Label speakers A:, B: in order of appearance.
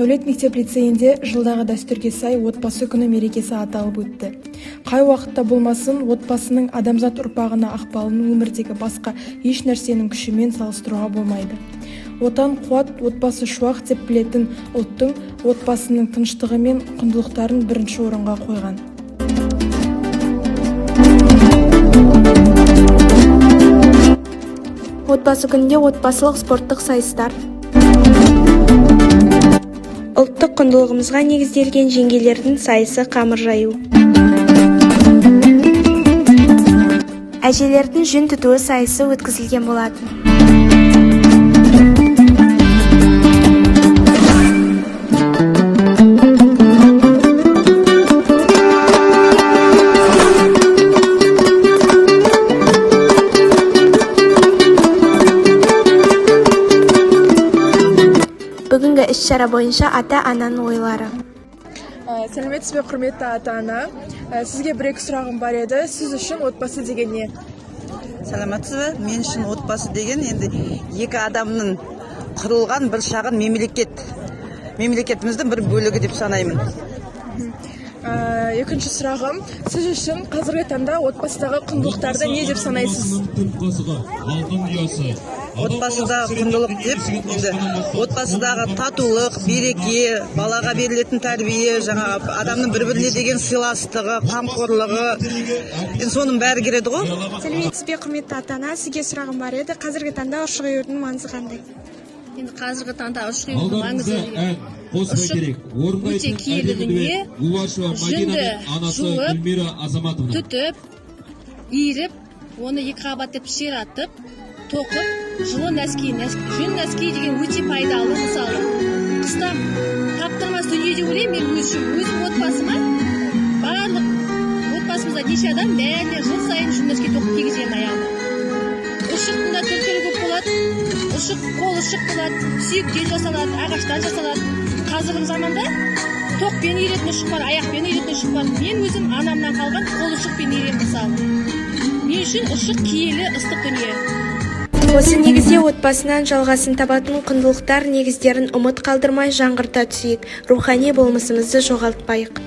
A: Сәулет мектеп-лицейінде жылдағы дәстүрге сай Отбасы күні мерекесі аталып өтті. Қай уақытта болмасын, отбасының адамзат ұрпағына ықпалын өмірдегі басқа еш нәрсенің күшімен салыстыруға болмайды. Отан қуат, отбасы шуақ деп білетін ұлттың отбасының тыныштығы мен құндылықтарын бірінші орынға қойған.
B: Отбасы күнінде отбасылық спорттық сайыстар. Ұлттық құндылығымызға негізделген жеңгелердің сайысы, қамыр жаю. Әжелердің жүн түтуі сайысы өткізілген болатын. Бүгінгі іс-шара бойынша ата-ананың ойлары.
A: Сәлеметсіз бе, құрметті ата-ана! Сізге бір екі сұрағым бар еді. Сіз үшін отбасы деген не?
C: Саламатсыз ба! Мен үшін отбасы деген енді екі адамның құрылған бір шағын мемлекет, мемлекетіміздің бір бөлігі деп санаймын.
A: Екінші сұрағым: сіз үшін қазіргі таңда отбасыдағы құндылықтарды не деп санайсыз?
C: Отбасыдағы құндылық деп енді отбасыдағы татулық, береке, балаға берілетін тәрбие, жаңағы адамның бір біріне деген сыйластығы, қамқорлығы, енді соның бәрі кіреді ғой.
B: Сәлеметсіз бе, құрметті ата-ана! Сізге сұрағым бар еді. Қазіргі таңда ұршық июдің маңызы қандай?
D: Енді қазіргі таңда ұршық июдің маңызы
E: Ән қосма
D: ұршық
E: керек.
D: өте
E: Орындайтын
D: киелі
E: әдемі
D: дүние.
E: дуэт Гулашева Мадина
D: Жүнді
E: мен анасы
D: жуып,
E: Гүлмира Азаматовна.
D: Түтіп, иіріп, оны екі қабат етіп ширатып тоқып, жылы носки, жүн носки деген өте пайдалы. Мысалы, қыста таптырмас дүние деп ойлаймын мен өз үшін, өзім отбасыма. Барлық отбасымызда неше адам, бәріне жыл сайын жүн носки тоқып кигіземін аяғыма. Ұршықтың да түр түрі көп болады. Ұршық қол ұршық болады, сүйектен жасалады, ағаштан жасалады. Қазіргі заманда тоқпен иіретін ұршық бар, аяқпен иіретін ұршық бар. Мен өзім анамнан қалған қол ұршықпен иіремін. Мысалы, мен үшін ұршық киелі, ыстық дүние.
B: Осы негізде отбасынан жалғасын табатын құндылықтар негіздерін ұмыт қалдырмай, жаңғырта түсейік, рухани болмысымызды жоғалтпайық.